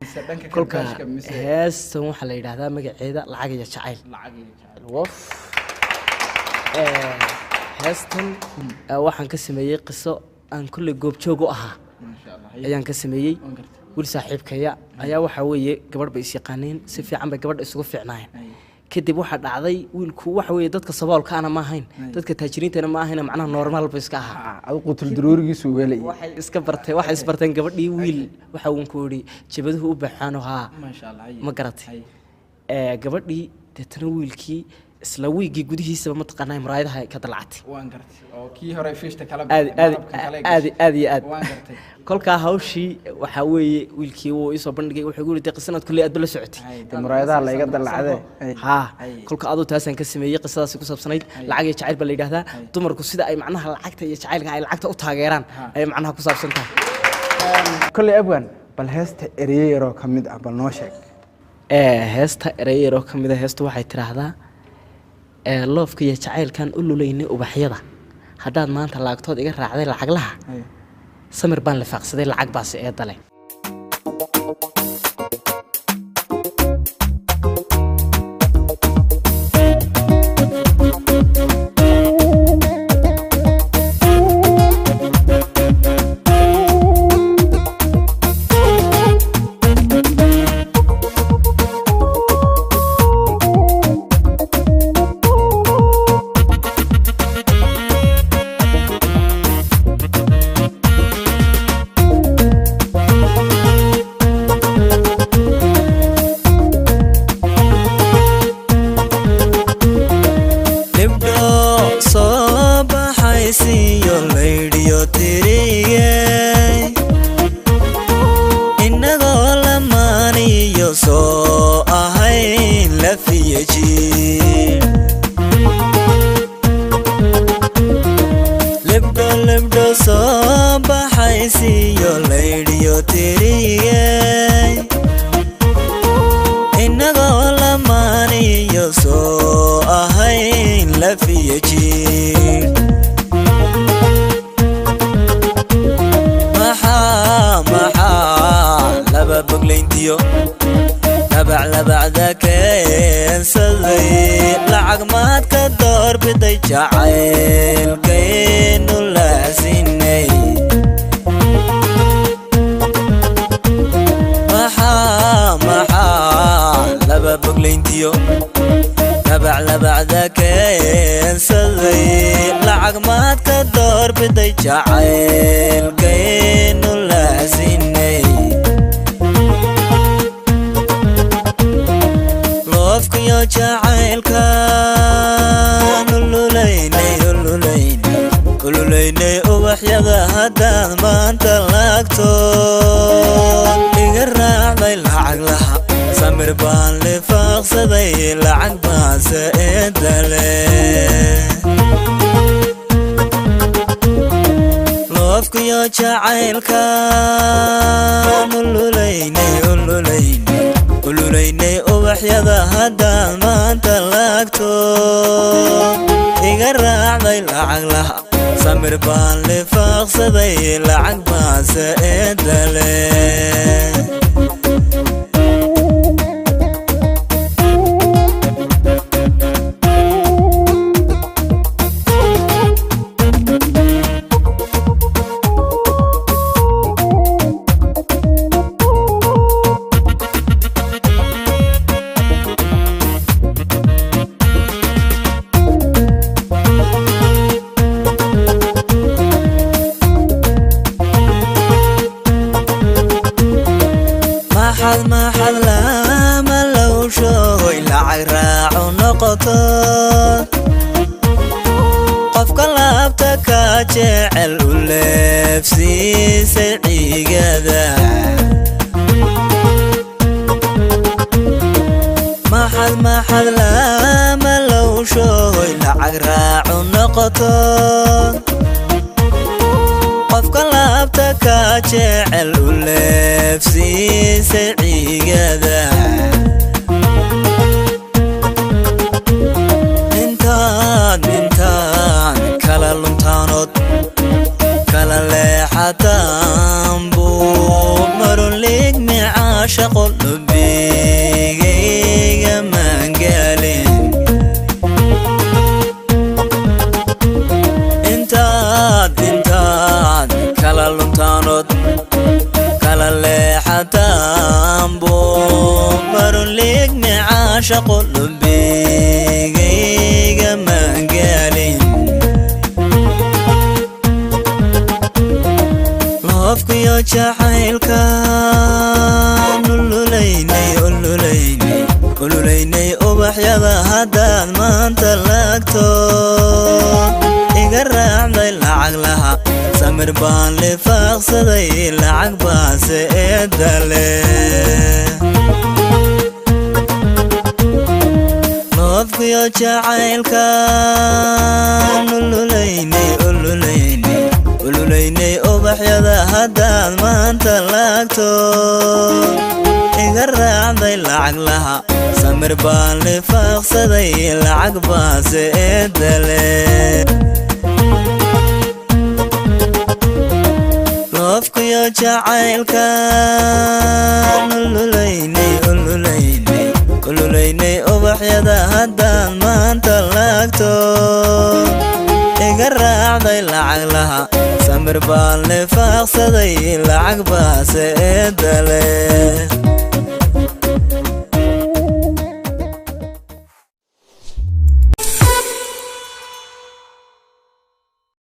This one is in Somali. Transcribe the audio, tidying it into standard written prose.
Mise dhanka Kolka karbaashka mise heestan waxaa la yidhaahdaa magaceeda Lacag iyo Jacayl. Lacag iyo Jacayl. Wof. Heestan waxaan ka sameeyey qiso aan kolley goobjoog u ahaa Maasha Allah. ayaan ka sameeyey. Waan gartay. Wiil saaxiibkaya ayaa waxaa weeye gabadh bay is yaqaaneen, si fiican bay gabadha isugu fiicnaayeen. Kadib waxaa dhacday wiilku waxa weeye dadka saboolkaana ma ahayn, dadka taajiriintana ma ahayn, macnaha normal ba iska ahaa. Adu qutul daruurigiisu weelay. Waxay iska bartay, waxay isbarteen gabadhii wiil waxa uun ku yidhi jabaduhu u baxaano haa. Maasha Allah. Ma garatay? Gabadhii deetana wiilkii isla wiiggii gudihiisaba mataqaanaa muraayadaha ka dalacatay. Waan gartay, oo kii hore fiishta kala Aad aad malabka kale aad aad iyo aad. Waan gartay. Kolkaa hawshii waxaa weeye wiilkii wuu isoo bandhigay, wuxuu igu yidhi dee qisanaad kulley aadba la socotay. Dee muraayadaha la iga dalacdee. Haa, kolka aduu taasaan ka sameeyey, qisadaasi ku saabsanayd. Lacag iyo Jacayl baa la yidhahdaa. Dumarku sida ay macnaha lacagta iyo jacaylka ay lacagta u taageeraan ayay macnaha ku saabsan tahay. Kolley abwan, bal heesta ereyo yaroo ka mid ah bal noo sheeg. Heesta erey yaroo ka mid a heesta waxay tidhaahdaa loofka iyo jacaylkan u lulaynay ubaxyada, haddaad maanta laagtood iga raacday lacaglaha, samir baan lifaaqsaday lacag baase ee dale. Libdho soo baxaysiyo laydhiyo tiriyey, innagoo lamaaniyo soo ahayn lafiyaji. Libdho libdho soo baxaysiyo laydhiyo tiriyey, innagoo lamaaniyo soo ahayn lafiyaji. Maxaa maxaa laba boglayntiyo labac labacda keensaday? Lacag maad ka doorbiday jacaylkaynu laasinay? Maxaa maxaa laba boglayntiyo labac labacda keensaday? Lacag maad ka doorbiday jacaylkaynu laasinay? Loofkiyo jacaylkan ululaynay ululaynay ululaynay ubaxyada, haddaad maanta laagto iga raacday lacag laha, samir baan lifaaqsaday lacag baase eedale. Loofkiyo jacaylkan ululaynay ululaynay ululaynay ubaxyada, haddaad maanta laagto iga raacday lacag laha, samir baan lifaaqsaday lacag baase eedale. Maxad maxad lama lowshoy lacag raacu noqoto, qofka laabta ka jecel u leebsiisay ciigada? Maxad maxad lama lowshoy lacag raacu noqoto, qofka laabta ka jecel u leebsiisay ciigada? Intaan intaan kala luntaanood kala leexataan buu marulig. Caashaqo lubigayga maangaalin. Intaad kala luntaanood kala leexataanbo, marunliigmi caashaqo lubigayga maangaalin. Loofkiyo jacaylkan ululaynay, ululaynay, ululaynay ubaxyada, haddaad maanta laagto iga raacday lacag laha, samir baan lifaaqsaday, lacag baase eedale. Loofkiyo jacaylkan ululaynay, ululaynay, ululaynay ubaxyada, haddaad maanta laagto iga raacday lacag laha, samir baan lifaaqsaday, lacag baase eedale. Loofkiyo jacaylkan ululaynay, ululaynay, ululaynay ubaxyada, haddaad maanta laagto iga raacday lacag laha, samir baan lifaaqsaday, lacag baase eedale.